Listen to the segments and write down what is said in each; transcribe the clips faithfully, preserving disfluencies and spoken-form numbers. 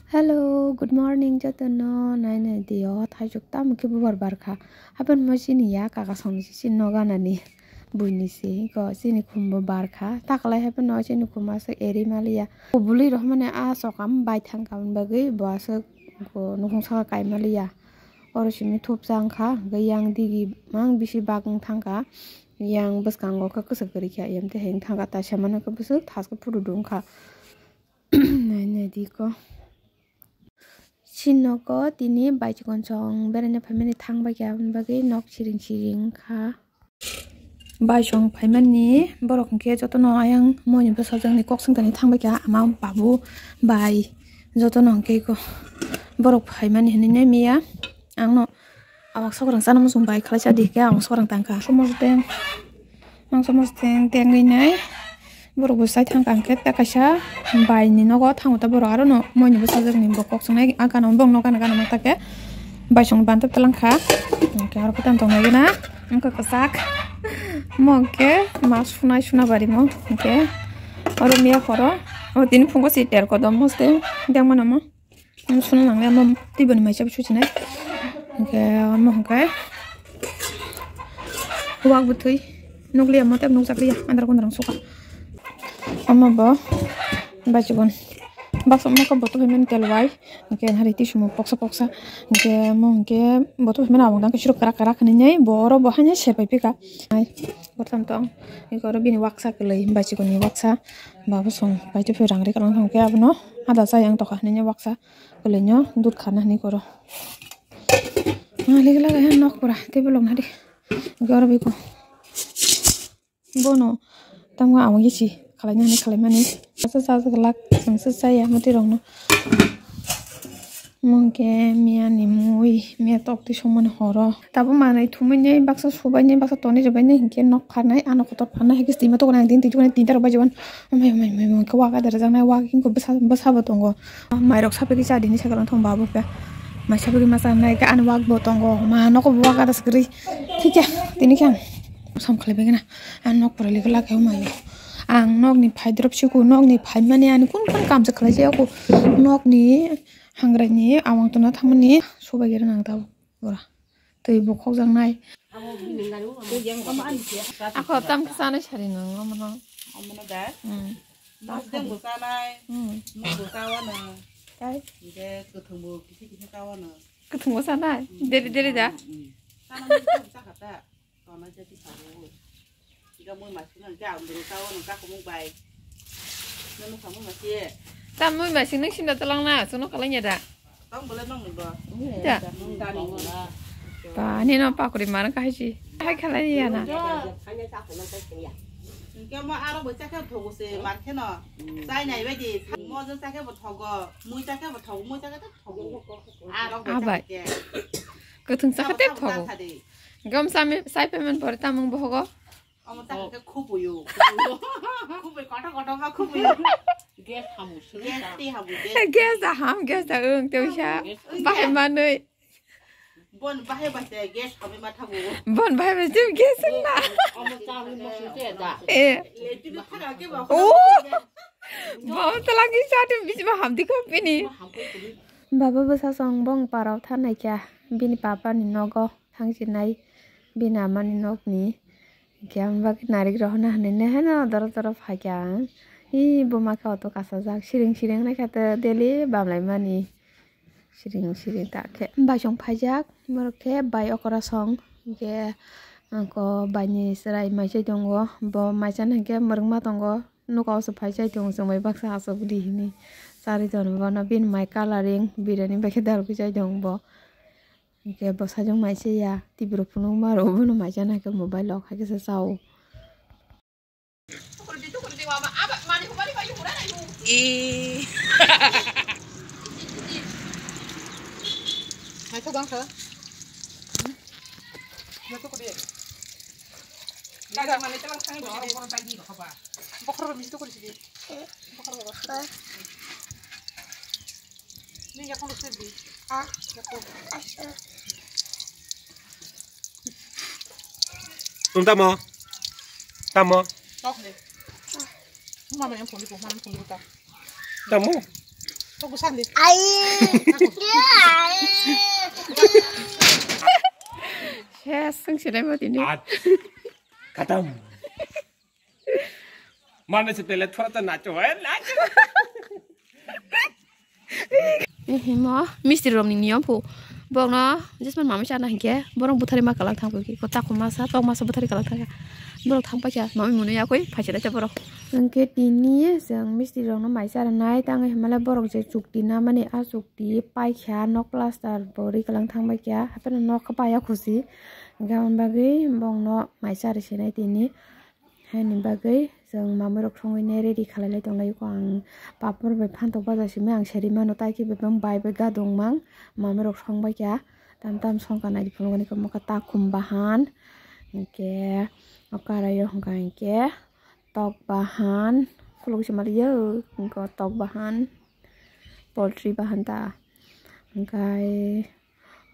Hello, good morning jotono. Nai nai di o, thaisuk tamo khe bubar barkha. Haben mo chini ya kaka song si, si noganani buini si ko chini khumbo barkha. Taklai haben no chini khum aswk eri maliya. O bwlwi rok mane a chokam bai thang kam bagwi bo aswk ko nukhung saka kai maliya. Oro simi thup chang kha, hwnkhe yang digi mang bisi bak wng thang kha. Yang bwskango khe kwchak kwrwi kha, yang tei heng thang kha, taisa mano khe bwswk thaskhe phuru dung kha. Nai nai di ko. Chini nogo tini bai chikon chong beraina phaimani thang bai kha, aboni bagwi nok siring siring kha. Bai chong phaimani borok hwnkhe jotono ayang moi ni bwsajwk ni kok swng tani thang bai kha, ama babu bai jotono hwnkhe ko borok phaimani hinwi nai miya. Ang no awak sokrang chana muchung bai khlai cha di khe ang sokrang tang kha. Somos teng, ang somos teng tengwi nai borok bo chai thang kha, hwnkhe tei kaisa bai ni nogo thango ta borok, aro no moi ni bwsajwk ni bo kok swngnai, a gana bo no gana gana ma ta khe bai song ban ta tlang kha, hwnkhe aro khe tang tong nai gana wngkha kwchak mo hwnkhe ma sunai suna bari mo hwnkhe oro miya phoro o tini phungo si ter kodom moste dengma namo. Ang suna nangle amo tiboni maisa bo suchinai. Hingke amo hingke wak bwtwi nukliya amo tei nukjakliya andar kondar ang suka. Amo bo bachikon baksa mokol botol himani telwai hingke hari tisumo poksa poksa hingke amo hingke botol himani abang dangke siro kara kara khanai bo oro bo haino serpai pika. Ai, gortam tong hingke oro bini waksa kwlwi bachikon ni waksa. Babo song paithago rang rika lang thangkhe abono ada chayang tokha hinwi baksa kwlwino dud khana hinwi koro. Malik lagaya nok pura tei bolong nadi goro biko bono tamo amo gisi khalaina hinwi khalaimani asa sa sa glak sangsa chaya mwtwi rokno. Mungke miya ni mui miya tok twi songmani horo. Tabuk manwi thumui nai baksa subai nai baksa tonwi rwbai nai hinkhe nok pharnai ano kotor pharnai hinkhe twima toknai ang tini twi toknai tinta rok bai jabon. Amai amai amai amai khe wak ada rwjaknai wak hinkhe bwsa bwsa bo tongo. Mairok sapikhe cha dini cycle thong babu khe. Mai sapikhe ma chanai khe ani wak bo tongo ma nogo bo wak ada swkri. Thikya tini khe ang sam khlai bai gana ang nok pora lika lak khe maio. Ang nokni phai drop siku nokni phai mani ani kun kun kam se khlai jaya ku nokni Hangrai ni awang tuna thangmani sobai gera nang tabo ora. Twi bo khokjaknai. Ako tam khe chanai sari nang omono. Omono da? Hmm. Mas deng bo chanai. Hmm. Mas bo chawa no. Tai? Hingke kwthwng bo kisi kisi chawa no. Kwthwng bo chanai? Hmm. Deri deri da? Hmm. Chanai ni tong chakha ta. Tona jadi sabu. Jika mui masih nang kya ambil tahu nang kaku mung bai. Nanu kamu masih. Tam mui masih nang sinda talang na, suno kalanya da. Tong boleh nong ni bo. Da. Nong da ni bo. Ba, ni no pakuri mana kahai si. Hai kalanya na. Hanya satu nang kai kaya. Hingke mo aro bo chakhe thogo se mar khe no. Chai nai bai di. Mo jeng chakhe bo thogo. Mui chakhe bo thogo. Mui chakhe to thogo. Aro bo chakhe. Kwthwng chakhe te thogo. Gam sami sai payment pore tamung bohogo. Omo ta ke khubuyo. Khubui koto koto ma khubuyo. Gas hamu sini. Gas ti hamu gas. Gas da ham gas da ung te usa. Bahai manui. Bon bahai ba se gas hamu ma thabu. Bon bahai ba se gas na. Omo ta hamu ma sute da. Eh. Le ti thaga ke ba. Oh. Bom talagi sa te bisi ma ham di ko pini. Baba bwsa song bong parao thanai kya bini papa ni nogo. Thangsinai bini amani nokni hingke ang bagwi narik rohorna hinui neheno doro doro phaikha ang. Ee buma khe auto kasajak siring siring naikha tei daily bamlaimani siring siring ta khe baisong phaijak borok khe bai okora song hingke angkho baini chwrai maichai tongo bo maichana hingke mwrwngma tongo. Noka o se phai chai tongo chwng bai baksa aswk di hinui charwi tongo bono bini mai colouring birani bai khe dalgwi chai tongo bo. Hingke bwsajwk mai se ya tibiro phunukma rw bono mai chana khe mobile rok hai khe se cha o. Ee. Naithok wngkha. Naithok kudi. Gajak manwi telang thangwi bo. Bokhorok misto kuri sidi. Bokhorok. Ni yakung sidi. Ha? Yakung. Ung tamo. Tamo. Tok ni. Mama yang phone di ko, mama phone di ko ta. Tamo. Sandi. Ses, sung sinai mo tini. At. Khatam. Mana se pele thora ta nacho, eh, nacho. Eh, himo, misti rok ni niyom pu. Bok no, jesman mama chana hinkhe, borok buthari ma kalang thang pu ki, ko takhum masa, tok masa buthari kalang thang kha. Borok thang paikha, mami munu yakui, phaisira cha borok. Hinkhe tini, jeng misti rok no mai chara nai, tang himale borok je chukti na mani, a chukti paikha, nok plaster bo ri kalang thang paikha, hapheno nok paya khusi. Hinkhe aboni bagwi bok no mai chari sinai tini. Haini bagwi chwng mamwi rok songwi ne ready khalai lai tong lai kho. Ang papor bai phantok baja simi ang seri mano, tai khe bebak bai bai gadong mang mamwi rok song bai kha. Tam tam song ka nai phunukgani khe mokhe takhum bahan, hinkhe o karai o hwnkha hinkhe tok bahan, khuluk se mali yo, hinkhe tok bahan, poultry bahan ta, hinkhe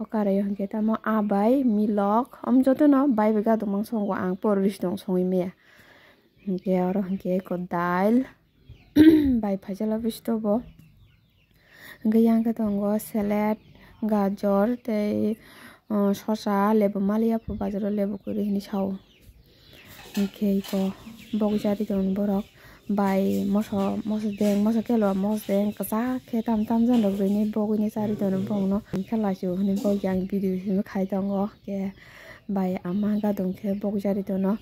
O karai o hinkhe tamo a bai milok, om jotono bai bai gadok mang songo, ang porish dong songwi maya. Hinkhe oro hinkhe eko dail bai phaijala bisto bo. Hinkhe yang khe tongo salad, gajor tei, uh, sosa, lebu maliya phu bazaro lebu kwrwi hinwi sao. Hinkhe eko bok jari tong borok bai moso, moso deng, moso kelo, moso deng kwchak khe tam tam jon rok rini bogwini chari tono bongno. Hinkhe lachibo hwnwi bok yang video simi khai tongo khe bai ama gadong khe bok jari tono.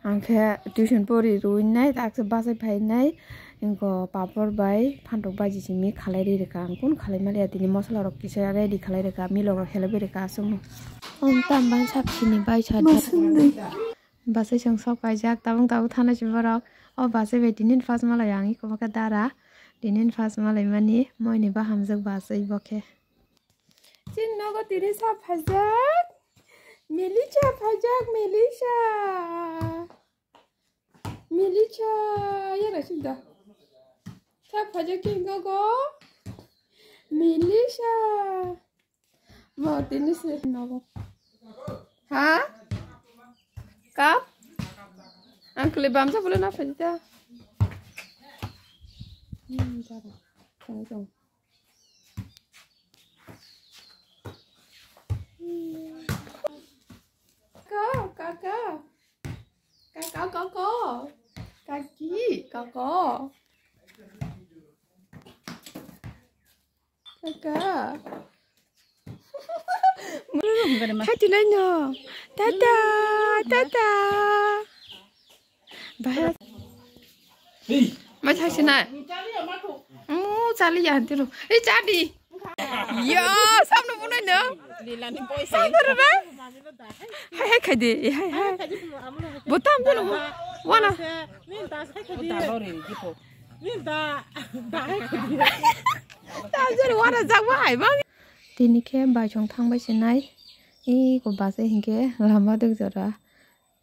Ang khe tuition pori rwinai taksa bachai phainai. Inko papor bai phantok baji simi khalai ri rwkha. Ang kun khalai maliya tini mosola rok kisa ready khalai rwkha, milok rok helai bai rwkha aswkno. Om tam bang sap sini bai sa. Bachai chwng sok kaijak, tabung tabung thana si borok. O bachai bai tinin first malai ang iko bokhe dara. Tinin first malai mani moini bahamjak bachai bokhe. Chin nogo tini sa phajak. Melisa phajak, Melisa. Melisa, yana sida. Sa phajak chin nogo. Melisa. Mo tini se nogo. Ha? Kap? Ang kle bamsa bole na phajita. Hmm, jara. Tong tong. Kaka, kaka. Kaka, kaka. Kaki, kaka. Kaka. Hai tinai no. Tata, tata. Bahai. Mai thai sinai. Mu chali ya hantiro. Ei chadi. Ya, samno bunai no. Samno re. Hai hai khai de. Hai hai. Botam bono. Wana. Ni da sai khai de. Ni da. Da hai khai de. Tam jani wana jak ba hai bang. Tini khe bai chwng thang bai se nai. Eko bachai hinkhe lama duk jora.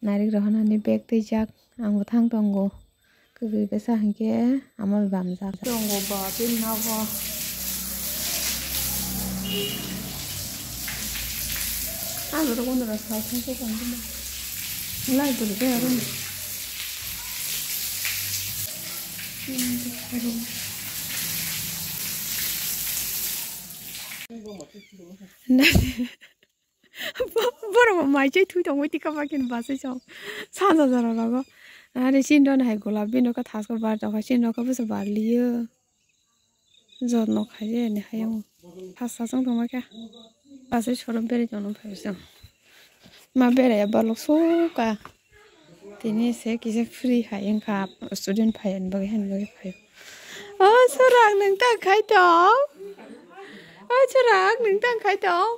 Narik rohonani bag twijak. Ang bo thang tongo. Kwbwi bwsa hinkhe amo bamjak. Tongo ba tei nogo. Ang rok undi rok sal thang khe tong khe. Lai bwrwi khe aro. Borok bo mai chai thui tongwi tika ba khin bachai chong. Sanja jora rogo. Are chini rok hai golap bini khe thaskor bar tokha, chini rok khe bwsa bar liyo. Jotno khai je ni hai o. Phasa chwng tongma khe. Bachai sorom berai tongno phai chwng. Ma berai ya balok suka. Tini se kisa free hai wngkha student phai ani bagwi hani bagwi phai. O chwrang nwng ta khai tong. O chwrang nwng ta khai tong.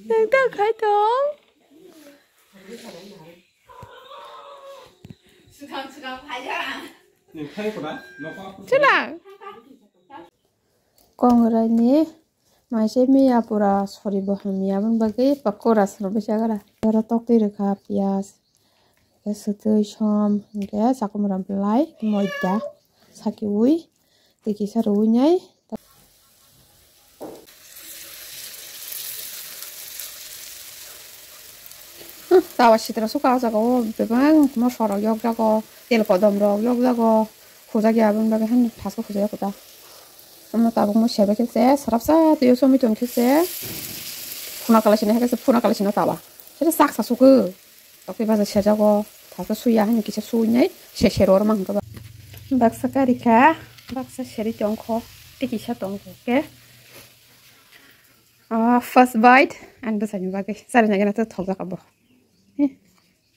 Nwng ta khai tong. Chwla. Kongrai ni maise miya pura sori bo hamya aboni bagwi pakora swnam bwsa gara. Oro tok twi rwkha piyaj. Hwnkhe swtwi som, hwnkhe chakwmwra bwlai, moida, sakiui, twi kisa rwui nai. Hmm, tawa sitra suka o jaga o bebak moso rok yokjago, tel kodom rok yokjago, Khujak ya aboni bagwi haino thasko khujak ya kuta. Omo tabuk mo sebe khe se sarapsa twiyo somoi tong khe se phuna kalaisini hai khe se phuna kalaisini taba. Sere sak sa suku. Tokhe baja sejago thasko suya haino kisa suinai se sero oro mang khe ba. Baksa kari kha, baksa seri tong kho, tei kisa tong kho khe. Ah, first bite, ang bwsani bagwi. Chari nai gana to thokjak abo. Eh,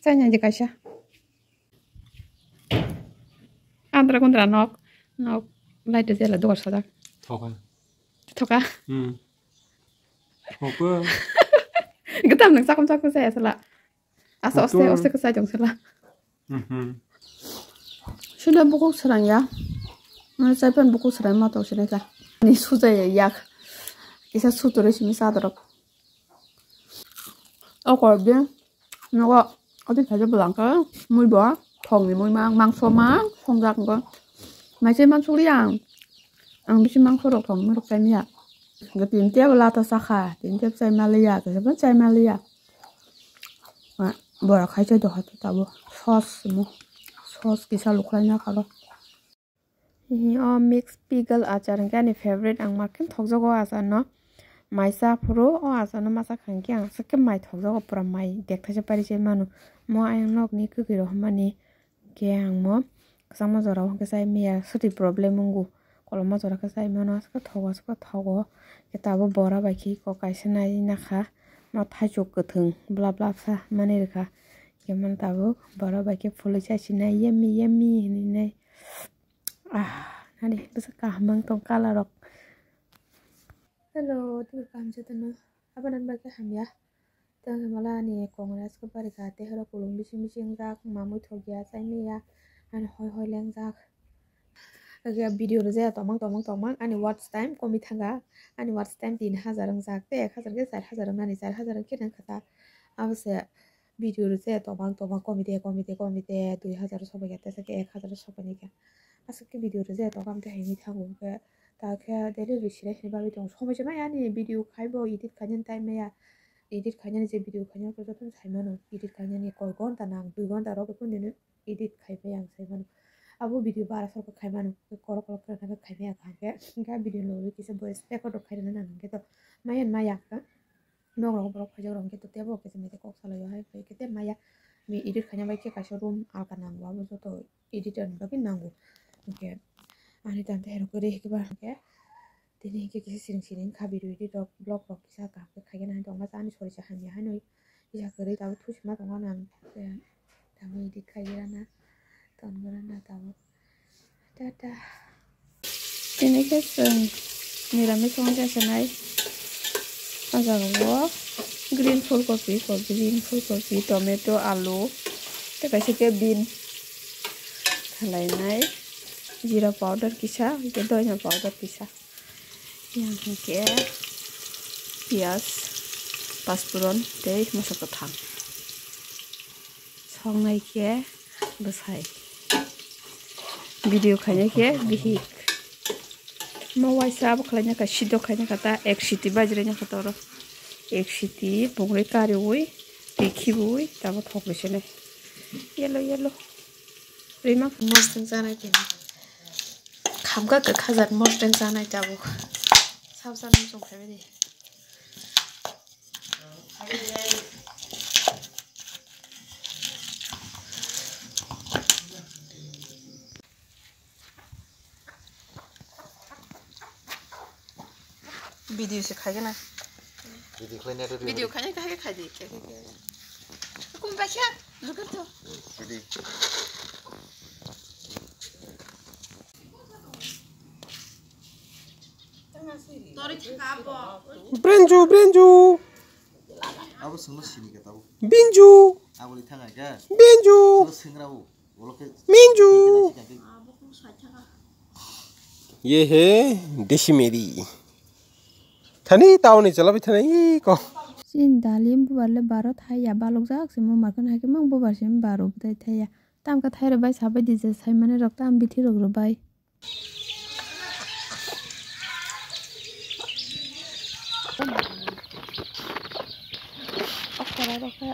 chari nai di kaisa. Andra kundra nok, nok light jela dugar sajak. Thoka. Thoka? Hmm. Thoka. Gata nang sakum sakum saya sala. Asa oste, oste kwchai tong sala. Mhm. Sila bukhuk srang ya. Mane chaipan bukhuk srang ma tong sinai kha. Ni sujai ya yak. Kisa sutore simi sadorok. O kor de. Nogo ati khaja belangka. Mui bo. Thong ni mui mang, mangso mang. Thong jak ngo. Mai se mang suli ang. Ang bisi mangso rok thong mui rok chai miya. Ga tin tep lata sakha. Tin tep chai maliya. Kisa chai maliya. Borok hai se doha to tabo sos mo sos kisa lukhlai na karo. Hihi o mix pickle achar hwnkhe ani favorite, ang markhe thokjago o achar no. Mai cha phuru o achar no ma cha kha hwnkhe ang aswk khe mai thokjago, pura mai dekthaisa pari se mano. Mo ayang nok ni kwkhwi rok hwnmani. Khe ang mo kwchangma jora o hwnkhe chai maya, swtwi problem wngo. Koloma jora khe chai mano, aswk thogo, aswk thogo. Khe tabuk bora bai khe kok kaisa nai nakha. Ma thaichuk kwthwng bla bla sa mani rwkha. Khe mano tabuk bora bai khe phulwi chai sinai, yummy, yummy hinwi nai. Ah, nani bwswk kaham wng tong colour rok. Hello, tini kaham jotono. Abo nang bai khe hamya. Tei hwnmala ani kongres khe bari kha, tei horo kulum bising bising jak, mamui thok ya, chai maya, ani hoi hoi lengjak. Khe video rwjaya tongmang, tongmang, tongmang, ani watch time komi thanga, ani watch time tin hajar wngjak, tei ek hajar khe char hajar wngnani, char hajar khe nang kha ta. Abo se video rwjaya tongmang, tongmang, komi de, komi de, komi de, dui hajar sobai kha, tei se khe ek hajar sobai ni khe. Aswk khe video rwjaya tongkha, amtwi hai wngwi thango, hwnkhe ta khe daily rwi sinai sinai bagwi tongo. Somoi se maya ani video khai bo edit khainani time maya. Edit khainani je video khainani khe jotono sai mano. Edit khainani koi ghonta nang, dui ghonta rok phunini edit khai maya ang sai mano. Abo video bara sor khe khai mano. Korok korok khe khai maya kaham khe. Hwnkhe video logwi kisa voice record rok khai rwna nang hwnkhe to maya maya khe. Nok rok borok phaijak rok hwnkhe to tebo kisa mete kok salai o hai phai khe te maya. Mi edit khaina bai khe kaisa room alka nango, abo joto editor ni bagwi nango. Hwnkhe ani tante hai rok kwrwi hwnkhe ba hwnkhe tini hwnkhe kisa siring siring kha video edit rok vlog rok kisa kaham khe khaigena hai tongma ani sorisa hamya haino kisa kwrwi tabuk thusi ma tongo nang. Tabuk edit khaigera na tongora na tabuk. Tata. Tini khe chwng niramis wngkha se nai. O jaga o green phulkopi, green phulkopi, tomato, alu, tei kaisa khe bean. Khlainai jeera powder kisa, hwnkhe doina powder kisa. Yang hwnkhe piyaj, paspuron tei moso kwthang. Songnai khe bwsai. Video khainai khe bihik. Mo waisa abo khlaina kha, sido khaina kha ta, ek siti bajraina kha ta oro. Ek siti, bongri kariui, tei khibiui, tamo thok bai se nai. Yellow, yellow. Rima. Mosdeng chanai khe. Khamkha kwkhajak mosdeng chanai tabuk. Sab sab muchung phaibai di. Video se khai gana. Video khlai nai rw. Video khai khai khai di. Kum ba kya? Nurkar to. Video. Brenju, brenju. Abo sungno sini ka tabo. Binju. Abo ni thanga ka. Binju. Abo sungra bo. Minju. Ye he, desi meri. Thani taoni chalabi thani ko. Chin dalim bubar le baro thai ya balok jak simo markan hake mang bubar sim baro butai thai ya. Tam ka thai rok bai sabai di je sai mane rok tam bithi rok rok bai. Okra rok khe